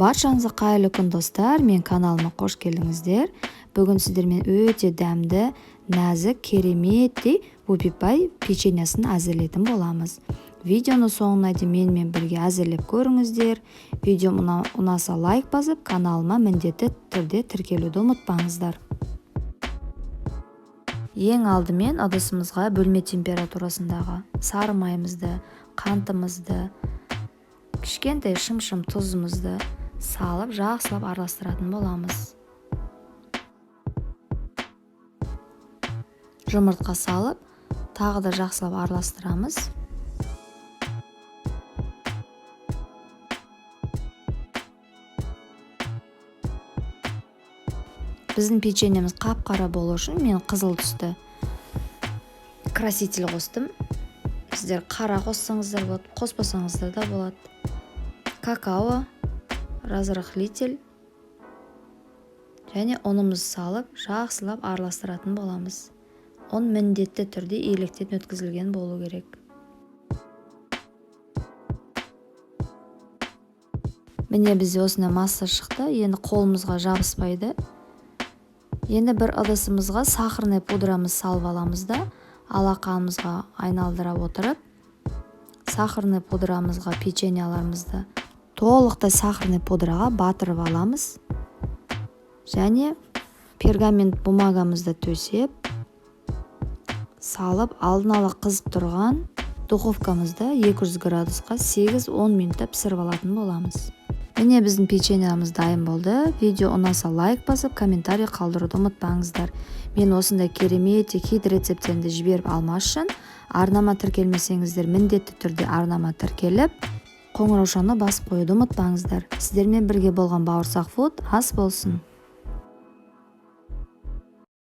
Баршаңызға қайырлы күн, достар! Мен каналыма қош келдіңіздер. Бүгін сіздермен өте дәмді, нәзік, кереметтей whoopie pie печеньесін әзірлейтін боламыз. Видеоны соңына дейін менімен бірге әзірлеп көріңіздер. Видеом ұнаса, лайк басып, каналыма міндетті түрде тіркелуді ұмытпаңыздар. Ең алдымен ыдысымызға бөлме температурасындағы сары майымызды, қантымызды, кішкентай шымшым тұзымызды салып, жақсылап араластыратын боламыз. Жұмыртқа салып, тағы да жақсылап араластырамыз. Біздің печеньеміз қап-қара болу үшін мен қызыл түсті краситель қостым. Сіздер қара қоссаңыздар болады, қоспасаңыздар да болады. Какао, разрыхлитель және ұнымызды салып, жақсылап араластыратын боламыз. Ұн міндетті түрде електен өткізілген болу керек. Міне, бізде осындай масса шықты. Енді қолымызға жабыспайды. Енді бір ыдысымызға сахарный пудрамызды салып аламыз да, алақанымызға айналдыра отырып, сахарный пудрамызға печеньеларымызды толықтай сахарный пудраға батырып аламыз. Және пергамент бумагамызды төсеп, салып, алдын ала қызып тұрған духовкамызда 200 градусқа 8-10 минутта пісіріп алатын боламыз. Міне, біздің печеньеміз дайын болды. Видео ұнаса, лайк басып, комментарий қалдыруды ұмытпаңыздар. Мен осындай керемет хит рецепттерді жіберіп алмас үшін арнама тіркелмесеңіздер, міндетті түрде арнама тіркеліп, қоңыраушаны басып қоюды ұмытпаңыздар. Сіздермен бірге болған Бауырсақ Фуд. Ас болсын!